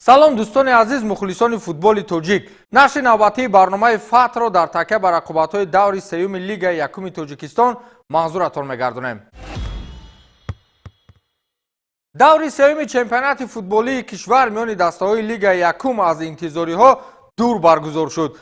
Салом, дӯстони азиз, мухлисони футболи тоҷик. Нашри навбатии барномаи Фатҳро дар такя ба рақобатҳои даври сеюми Лигаи якуми Тоҷикистон манзуратон мегардонем. Даври сеюми чемпионати футболии кишвар миёни дастаҳои Лигаи якум аз интизориҳо дур баргузор шуд.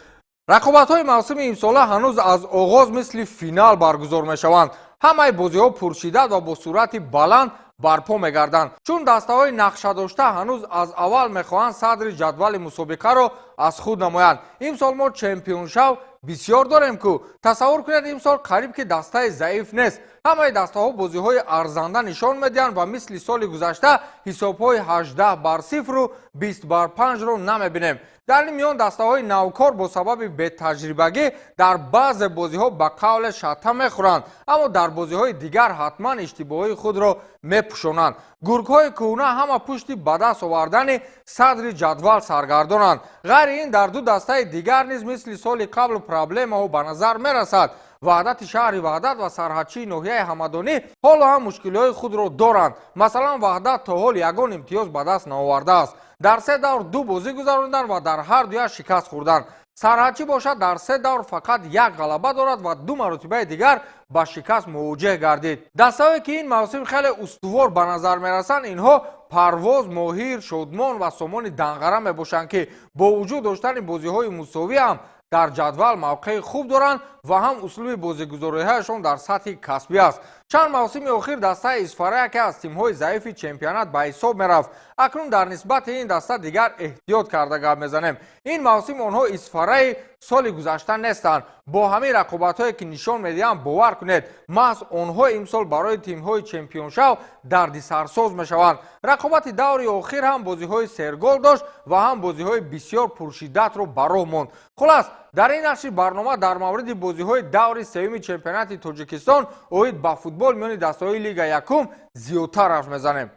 Рақобатҳои мавсими имсола ҳанӯз аз оғоз мисли финал баргузор мешаванд. Ҳамаи бозиҳо пуршиддат ва бо суръати баланд барпо мегарданд, чун дастаҳои нақшадошта ҳанӯз аз аввал мехоҳанд садри ҷадвали мусобиқаро аз худ намоянд. Имсол мо чемпионшав бисёр дорем ку. Тасаввур кунед, имсол қариб ки дастаи заиф нест. Ҳамаи дастаҳо бозиҳои арзанда нишон медиҳанд ва мисли соли гузашта ҳисобҳои 18-0-ру 20-5-ро намебинем. Дар ин миён дастаҳои навкор бо сабаби бетаҷрибагӣ дар баъзе бозиҳо ба қавле шатта мехӯранд, аммо дар бозиҳои дигар ҳатман иштибоҳои худро мепӯшонанд. Гургҳои кӯҳна ҳама пушти ба даст овардани садри ҷадвал саргардонанд. Ғайри ин, дар ду дастаи дигар низ мисли соли қабл проблемаҳо ба назар мерасад. Ваҳдати шаҳри Ваҳдат ва сарҳадчии ноҳияи Ҳамадонӣ ҳоло ҳам мушкилиҳои худро доранд. Масалан, Ваҳдат то ҳол ягон имтиёз ба даст наовардааст. Дар се давр ду бозӣ гузаронданд ва дар ҳар дуяш шикаст хӯрданд. Сарҳадчӣ бошад, дар се давр фақат як ғалаба дорад ва ду маротибаи дигар ба шикаст мувоҷеҳ гардид. Дастаҳое ки ин мавсим хеле устувор ба назар мерасанд, инҳо Парвоз, Моҳир, Шодмон ва Сомони Данғара мебошанд, ки бо вуҷуд доштани бозиҳои мусовӣ ҳам дар ҷадвал мавқеи хуб доранд ва ҳам услуби бозигузориҳояшон дар сатҳи касбӣ аст. Чанд мавсими охир дастаи Исфара яке аз тимҳои заифи чемпионат ба ҳисоб мерафт. Акнун дар нисбати ин даста дигар эҳтиёт карда гап мезанем. Ин мавсим онҳо Исфараи соли гузашта нестанд. Бо ҳамин рақобатҳое ки нишон медиҳанд, бовар кунед, маҳз онҳо имсол барои тимҳои чемпионшав дардисарсоз мешаванд. Рақобати даври охир ҳам бозиҳои сергол дошт ва ҳам бозиҳои бисёр пуршиддатро ба роҳ монд. Хулас, дар ин нашри барнома дар мавриди бозиҳои даври сеюми чемпионати Тоҷикистон оид ба футбол миёни дастаҳои Лига якум зиёдтар ҳарф мезанем.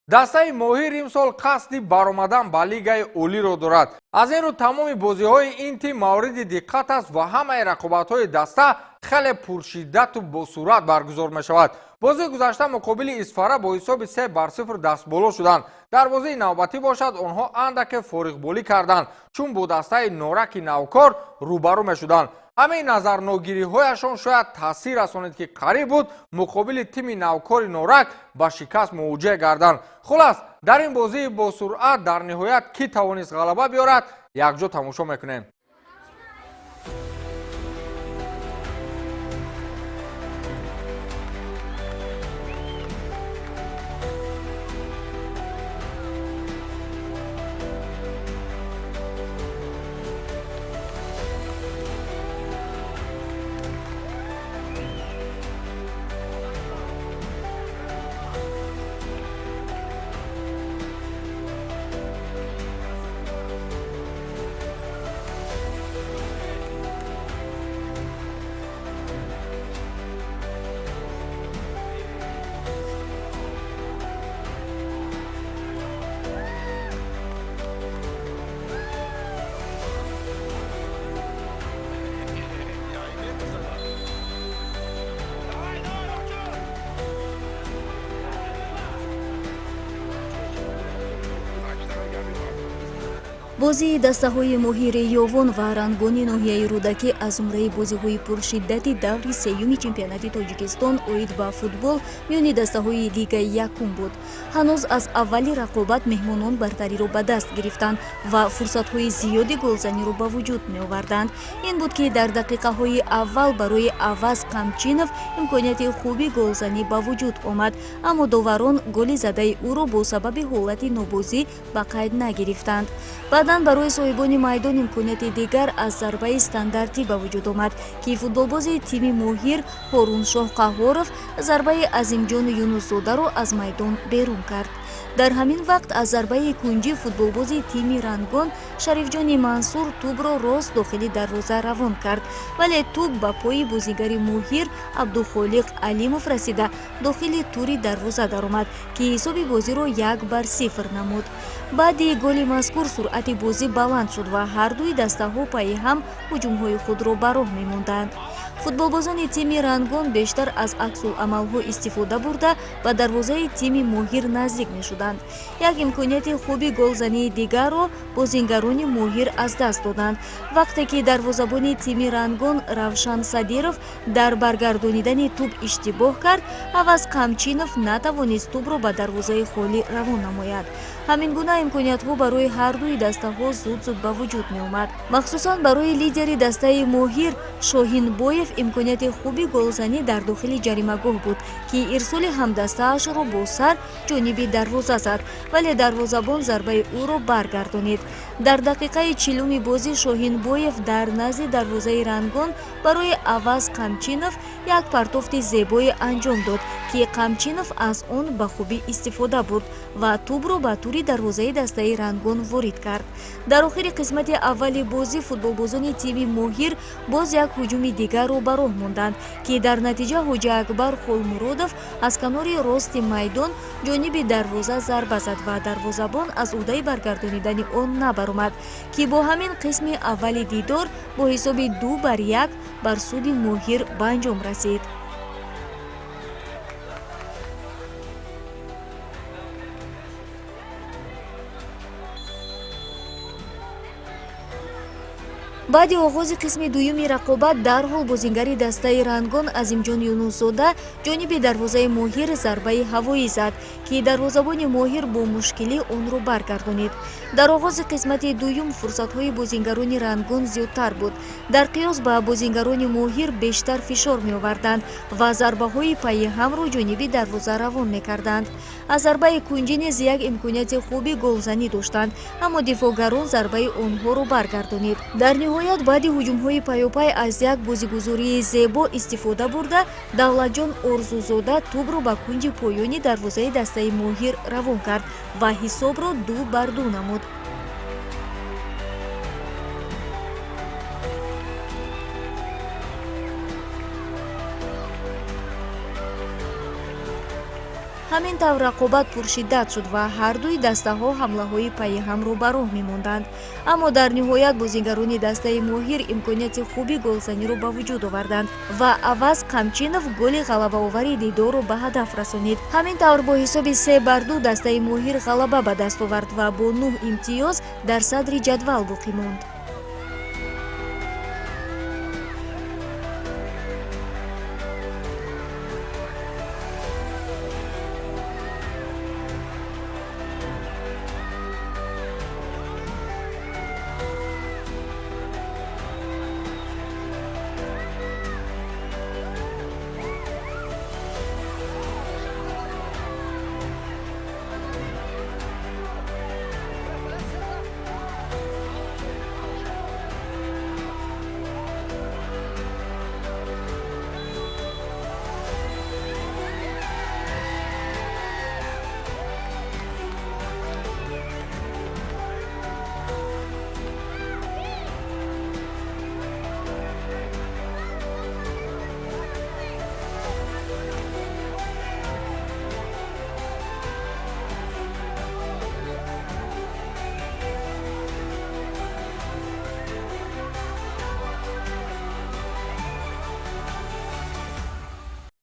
Дастаи Моҳир имсол қасди баромадан ба Лигаи олиро дорад. Аз ин рӯ тамоми бозиҳои ин тим мавриди диққат аст ва ҳамаи рақобатҳои даста хеле пуршиддату босуръат баргузор мешавад. Бозии гузашта муқобили Исфара бо ҳисоби 3-0 дастболо шуданд. Дар бозии навбатӣ бошад, онҳо андаке фориғболӣ карданд, чун бо дастаи Нораки навкор рӯбарӯ мешуданд. Ҳамин назарногириҳояшон шояд таъсир расонид, ки қариб буд муқобили тими навкори Норак ба шикаст мувоҷеҳ гарданд. Хулас, дар ин бозии босуръат дар ниҳоят кӣ тавонист ғалаба биёрад, якҷо тамошо мекунем. Бозии дастаҳои Моҳири Ёвон ва Рангони ноҳияи Рӯдакӣ аз зумраи бозиҳои пуршиддати даври сеюми чемпионати Тоҷикистон оид ба футбол миёни дастаҳои Лигаи якум буд. Ҳанӯз аз аввали рақобат меҳмонон бартариро ба даст гирифтанд ва фурсатҳои зиёди голзаниро ба вуҷуд меоварданд. Ин буд, ки дар дақиқаҳои аввал барои Аваз Қамчинов имконияти хуби голзанӣ ба вуҷуд омад, аммо доварон голи задаи ӯро бо сабаби ҳолати нобозӣ ба қайд нагирифтанд. Баъдан барои соҳибони майдон имконияти дигар аз зарбаи стандартӣ ба вуҷуд омад, ки футболбози тими Моҳир Ҳоруншоҳ Қаҳҳоров зарбаи Азимҷону Юнусзодаро аз майдон берун кард. Дар ҳамин вақт аз зарбаи кунҷӣ футболбози тими Рангон Шарифҷони Мансур тӯбро рост дохили дарвоза равон кард, вале тӯб ба пои бозигари Моҳир Абдухолиқ Алимов расида, дохили тури дарвоза даромад, ки ҳисоби бозиро 1-0 намуд. Баъди голи мазкур суръати бозӣ баланд шуд ва ҳардуи дастаҳо пайи ҳам ҳуҷумҳои худро ба роҳ мемонданд. Футболбозони тими Рангон бештар аз аксуламалҳо истифода бурда, ба дарвозаи тими Моҳир наздик мешуданд. доданд. Як имконияти хуби голзании дигарро бозингарони Моҳир аз даст доданд, вақте ки дарвозабони тими Рангон Равшан Садиров дар баргардонидани тӯб иштибоҳ кард, Аваз Қамчинов натавонист тӯбро ба дарвозаи холӣ равон намояд. Ҳамин гуна имкониятҳо барои ҳардуи дастаҳо зуд-зуд ба вуҷуд меомад. Махсусан барои лидери дастаи Моҳир Шоҳинбоев имконияти хуби голзанӣ дар дохили ҷаримагоҳ буд, ки ирсоли ҳамдастаашро бо сар ҷониби дарвоза зад, вале дарвозабон зарбаи ӯро баргардонид. Дар дақиқаи 40-уми бозӣ Шоҳинбоев дар назди дарвозаи Рангон барои Аваз Қамчинов як партофти зебое анҷом дод, ки Қамчинов аз он ба хубӣ истифода бурд ва тӯбро ба тури дарвозаи дастаи Рангон ворид кард. Дар охири қисмати аввали бозӣ футболбозони тими Моҳир боз як ҳуҷуми дигарро ба роҳ монданд, ки дар натиҷа Ҳоҷиакбар Холмуродов аз канори рости майдон ҷониби дарвоза зарба зад ва дарвозабон аз ӯҳдаи баргардонидани он набаромад, ки бо ҳамин қисми аввали дидор бо ҳисоби 2-1 бар суди Моҳир ба анҷом расид. Баъди оғози қисми дуюми рақобат дарҳол бозингари дастаи Рангон Азимҷон Юнусзода ҷониби дарвозаи Моҳир зарбаи ҳавоӣ зад, ки дарвозабони Моҳир бо мушкилӣ онро баргардонид. Дар оғози қисмати дуюм фурсатҳои бозингарони Рангон зиёдтар буд. Дар қиёс ба бозингарони Моҳир бештар фишор меоварданд ва зарбаҳои пайи ҳамро ҷониби дарвоза равон мекарданд. Аз зарбаи кунҷӣ низ як имконияти хуби голзанӣ доштанд, аммо дифоъгарон зарбаи онҳоро баргардонид. Дар ниҳоят баъди ҳуҷумҳои пайопай аз як бозигузории зебо истифода бурда, Давлатҷон Орзузода тӯбро ба кунҷи поёни дарвозаи дастаи Моҳир равон кард ва ҳисобро 2-2 намуд. Ҳамин тавр рақобат пуршиддат шуд ва ҳардуи дастаҳо ҳамлаҳои пайи ҳамро ба роҳ мемонданд. Аммо дар ниҳоят бозингарони дастаи Моҳир имконияти хуби голзаниро ба вуҷуд оварданд ва Аваз Қамчинов голи ғалабаовари дидорро ба ҳадаф расонид. Ҳамин тавр бо ҳисоби 3-2 дастаи Моҳир ғалаба ба даст овард ва бо 9 имтиёз дар садри ҷадвал боқӣ монд.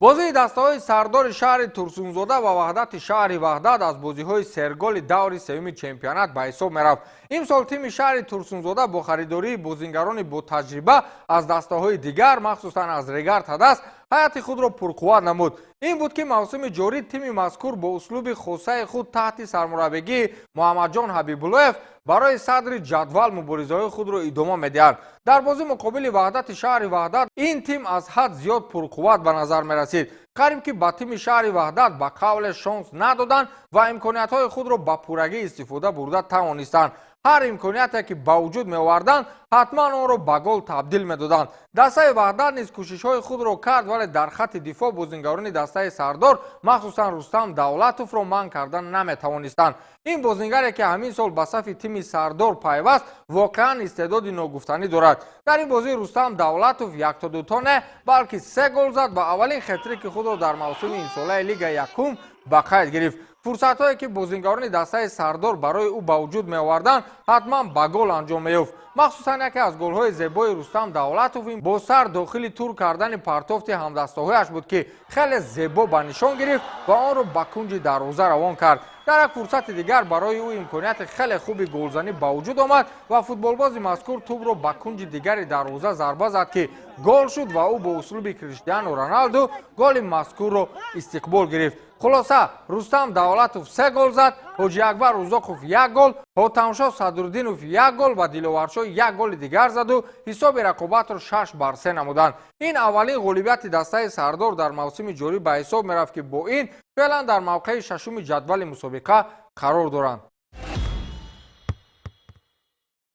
Бозии дастаҳои сардори шаҳри Турсунзода ва Ваҳдати шаҳри Ваҳдат аз бозиҳои серголи даври сеюми чемпионат ба ҳисоб мерафт. Имсол тими шаҳри Турсунзода бо харидории бозингарони ботаҷриба аз дастаҳои дигар, махсусан аз Регар Тадас, ҳайати худро пурқувват намуд. Ин буд, ки мавсими ҷорӣ тими мазкур бо услуби хосаи худ таҳти сармураббигии Муҳаммадҷон Ҳабибуллоев барои садри ҷадвал муборизаҳои худро идома медиҳад. Дар бозӣ муқобили Ваҳдати шаҳри Ваҳдат ин тим аз ҳад зиёд пурқувват ба назар мерасид. Қариб ки ба тими шаҳри Ваҳдат ба қавле шонс надоданд ва имкониятҳои худро ба пуррагӣ истифода бурда тавонистанд. Ҳар имконияте ки ба вуҷуд меоварданд, ҳатман онро ба гол табдил медоданд. Дастаи Ваҳдат низ кӯшишҳои худро кард, вале дар хатти дифоъ бозингарони дастаи сардор, махсусан Рустам Давлатовро манъ кардан наметавонистанд. Ин бозингаре ки ҳамин сол ба сафи тими сардор пайваст, воқеан истеъдоди ногуфтанӣ дорад. Дар ин бозӣ Рустам Давлатов 1-2 не, балки 3 гол зад ва аввалин хетрики худро дар мавсуми имсолаи Лигаи якум ба қайд гирифт. Фурсатҳое ки бозингарони дастаи сардор барои ӯ ба вуҷуд меоварданд, ҳатман ба гол анҷом меёфт. Махсусан яке аз голҳои зебои Рустам Давлатов ин бо сар дохили тур кардани партофти ҳамдастаҳояш буд, ки хеле зебо ба нишон гирифт ва онро ба кунҷи дарвоза равон кард. Дар як фурсати дигар барои ӯ имконияти хеле хуби голзанӣ ба вуҷуд омад ва футболбози мазкур тӯбро ба кунҷи дигари дарвоза зарба зад, ки гол шуд ва ӯ бо услуби Криштиану Роналду голи мазкурро истиқбол гирифт. Хулоса, Рустам Давлатов 3 гол зад, Ҳоҷи Акбар Узоқов 1 гол, Ҳотамшоҳ Садруддинов 1 гол ва Диловаршоҳ 1 голи дигар заду ҳисоби рақобатро 6-3 намуданд. Ин аввалин ғолибияти дастаи Сардор дар мавсими ҷорӣ ба ҳисоб мерафт, ки бо ин феълан дар мавқеи шашуми ҷадвали мусобиқа қарор доранд.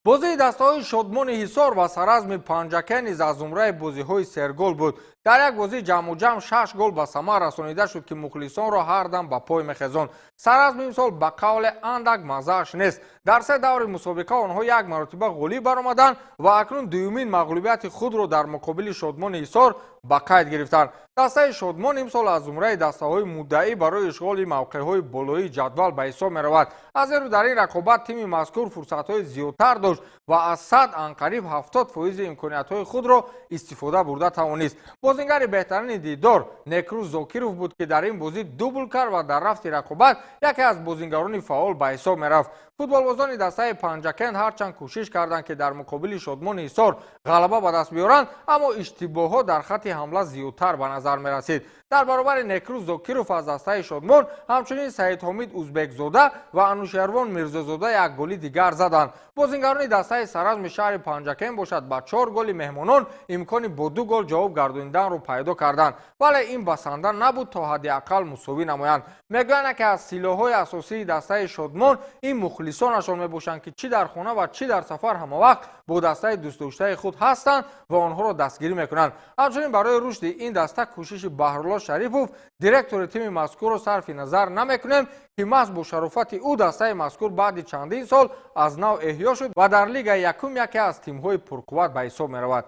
Бозии дастаҳои Шодмони Ҳисор ва Саразми Панҷакент низ аз зумраи бозиҳои сергол буд. Дар як бозӣ ҷамъуҷамъ 6 гол ба самар расонида шуд, ки мухлисонро ҳар дам ба пой мехезонд. Саразм имсол ба қавле андак маззааш нест. Дар 3 даври мусобиқа онҳо як маротиба ғолиб баромаданд ва акнун дуюмин мағлубияти худро дар муқобили Шодмони Ҳисор ба қайд гирифтанд. Дастаи Шодмон имсол аз зумраи дастаҳои муддаӣ барои ишғоли мавқеъҳои болоии ҷадвал ба ҳисоб меравад. Аз ин рӯ дар ин рақобат тими мазкур фурсатҳои зиёдтар дошт ва аз 100 анқариб 70% имкониятҳои худро истифода бурда тавонист. Бозингари беҳтарини дидор Некрӯз Зокиров буд, ки дар ин бозӣ дубл кард ва дар рафти рақобат яке аз бозингарони фаъол ба ҳисоб мерафт. Футболбозони дастаи Панҷакент ҳарчанд кӯшиш карданд, ки дар муқобили Шодмони Ҳисор ғалаба ба даст биёранд, аммо иштибоҳҳо дар хатти ҳамла зиёдтар ба назар мерасид. Дар баробари Некрӯз Зокиров аз дастаи Шодмон ҳамчунин Саидҳомид Узбекзода ва Анушервон Мирзозода як голи дигар заданд. Бозингарони дастаи Саразми шаҳри Панҷакент бошад ба 4 голи меҳмонон имкони бо 2 гол ҷавоб гардониданро пайдо карданд, вале ин басанда набуд то ҳадди ақал мусовӣ намоянд. Мегӯянд, ки аз силоҳҳои асосии дастаи Шодмон ин мухлисонашон мебошанд, ки чӣ дар хона ва чӣ дар сафар ҳамавақт бо дастаи дӯстдоштаи худ ҳастанд ва онҳоро дастгирӣ мекунанд. Ҳамчунин барои рушди ин даста кӯшиши Баҳрулло Шарипов, директори тими мазкурро сарфи назар намекунем, ки маҳз бо шарофати ӯ дастаи мазкур баъди чандин сол аз нав эҳё шуд ва дар лигаи якум яке аз тимҳои пурқувват ба ҳисоб меравад.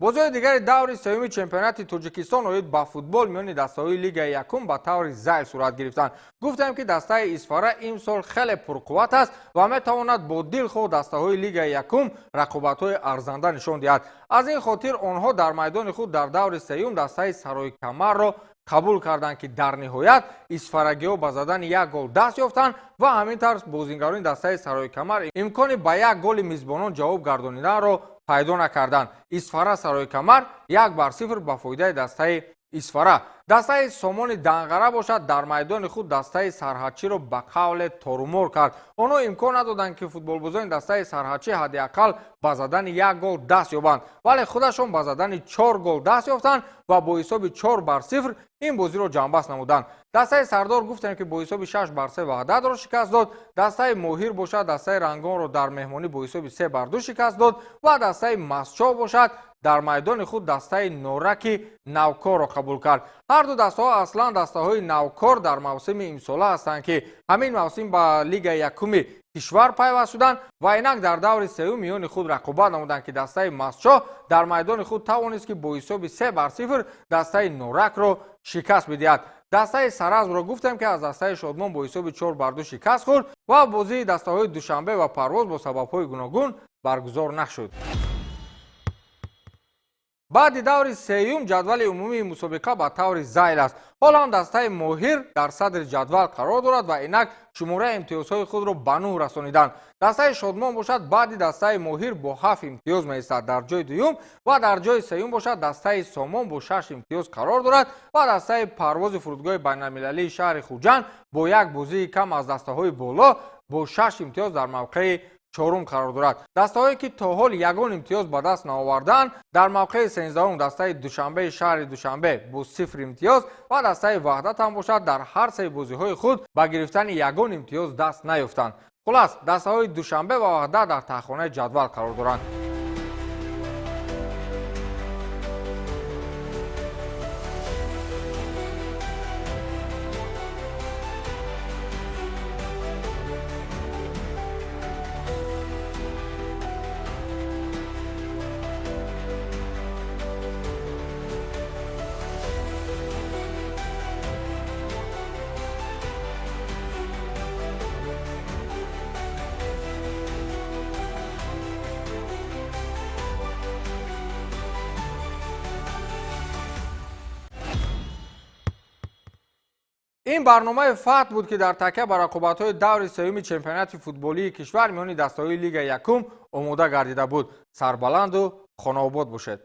Бозиҳои дигари даври сеюми чемпионати Тоҷикистон оид ба футбол миёни дастаҳои лигаи якум ба таври зайл сурат гирифтанд. Гуфтем, ки дастаи Исфара имсол хеле пурқувват аст ва метавонад бо дилхоҳ дастаҳои лигаи якум рақобатҳои арзанда нишон диҳад. Аз ин хотир онҳо дар майдони худ дар даври сеюм дастаи Сарои Камарро қабул карданд, ки дар ниҳоят исфарагиҳо ба задани 1 гол даст ёфтанд ва ҳамин тарз бозингарони дастаи Сарои Камар имкони ба 1 голи мизбонон ҷавоб гардониданро пайдо накарданд. Исфара Сарои Камар 1-0 ба фоидаи дастаи Исфара. Дастаи Сомони Данғара бошад дар майдони худ дастаи Сарҳадчиро ба қавле торумор кард. Онҳо имкон надоданд, ки футболбозони дастаи Сарҳадчӣ ҳадди ақал ба задани 1 гол даст ёбанд, вале худашон ба задани 4 гол даст ёфтанд ва бо ҳисоби 4-0 ин бозиро ҷамъбаст намуданд. Дастаи Сардор гуфтем, ки бо ҳисоби 6-3 Ваҳдатро шикаст дод. Дастаи Моҳир бошад дастаи Рангонро дар меҳмонӣ бо ҳисоби 3-2 шикаст дод ва дастаи Масчоҳ бошад дар майдони худ дастаи Нораки навкорро қабул кард. Ҳар ду дастаҳо аслан дастаҳои навкор дар мавсими имсола ҳастанд, ки ҳамин мавсим ба лигаи якуми кишвар пайваст шуданд ва инак дар даври сеюм миёни худ рақобат намуданд, ки дастаи Масчоҳ дар майдони худ тавонист, ки бо ҳисоби 3-0 дастаи Норакро шикаст бидиҳад. Дастаи Саразмро гуфтем, ки аз дастаи Шодмон бо ҳисоби 4-2 шикаст хӯрд ва бозии дастаҳои Душанбе ва Парвоз бо сабабҳои гуногун баргузор нашуд. Баъди даври сеюм ҷадвали умумии мусобиқа ба таври зайл аст. Ҳоло ҳам дастаи Моҳир дар садри ҷадвал қарор дорад ва инак шумораи имтиёзҳои худро ба 9 расониданд. Дастаи Шодмон бошад баъди дастаи Моҳир бо 7 имтиёз меистад дар ҷои дуюм ва дар ҷои сеюм бошад дастаи Сомон бо 6 имтиёз қарор дорад ва дастаи Парвози фурудгоҳи байналмилалии шаҳри Хуҷанд бо як бозии кам аз дастаҳои боло бо 6 имтиёз дар мавқеи чорум қарор дорад. Дастаҳое ки то ҳол ягон имтиёз ба даст наовардаанд дар мавқеи 13-ум дастаи Душанбеи шаҳри Душанбе бо 0 имтиёз ва дастаи Ваҳдат ҳам бошад дар ҳар се бозиҳои худ ба гирифтани ягон имтиёз даст наёфтанд. Хулас, дастаҳои Душанбе ва Ваҳдат дар таҳхонаи ҷадвал қарор доранд. Ин барномаи «Фатҳ» буд, ки дар такя ба рақобатҳои даври сеюми чемпионати футболии кишвар миёни дастаҳои Лигаи якум омода гардида буд. Сарбаланду хонаобод бошед.